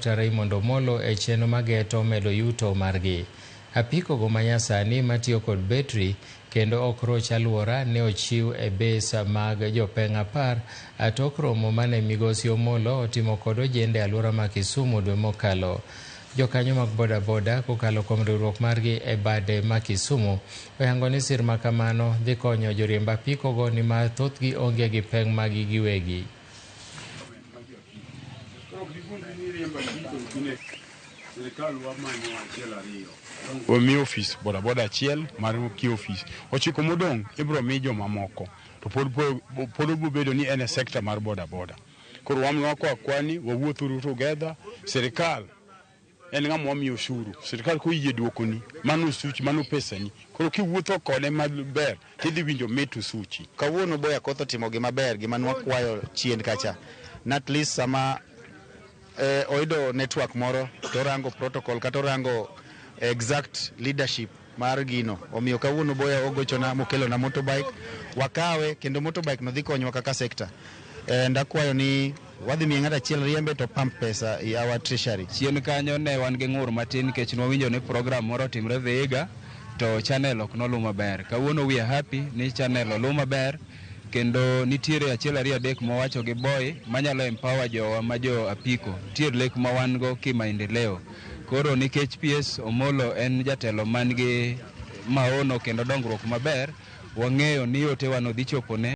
Dr. Raymond Omolo e chenro mageto medo yuto margi. Apiko go manyasani matiyo kod betri kendo ok roch aluora ne ochiw e bes mag jopeng 10 tok romo mane migosi Omolo otimo kod ojende e aluora ma Kisumu dwe mokalo. Jokanyo mag bodaboda kokalo kuom riwruok margi e bade ma Kisumu oyango ni sir ma kamano dhi konyo joriemb apiko go nimar thothgi onge gi peng maggi giwegi. Wamiyo ofis bodaboda achiel mar ki ofis 9 modong' ibiro mi jomamoko to pod obiro bedo ni en e sekta mar bodaboda. Koro wan wakwa kwani wawuothuru together. Sirikal en ng'ama wamiyo osuru. Sirikal koyie duokoni mano osuchi, mano pesani. Koro kiwuotho kode maber tidhi winjo mit osuchi. Kawuono Boy Akoth otimo gima ber, gima nwakwayo chien kacha. Na at least sama oyudo network moro to orango protocol kata orango exact leadership mar gino. Omiyo kawuono Boya ogochona mokelona motorbike, wakawe kendo motorbike no dhi konyowa kaka sector. And akwayo ni wadhi miye ng'ato achiel riembe to pump pesa i our treasury. Chien kanyo ne wan gi ng'ur matin nikech nwawinjo ni program moro otimre Vihiga to channel ok noluw maber. Kawuono we are happy ni channel oluw maber kendo nitiere 1 2 3 mowacho gi Boy manyalo empower jowa ma jo apiko. Nitiere lek ma wan go kimaendeleo. Koro nikech PS Omolo en jatelo man gi maono kendo dongruok maber, wang'eyo ni ote wano dhi chopone.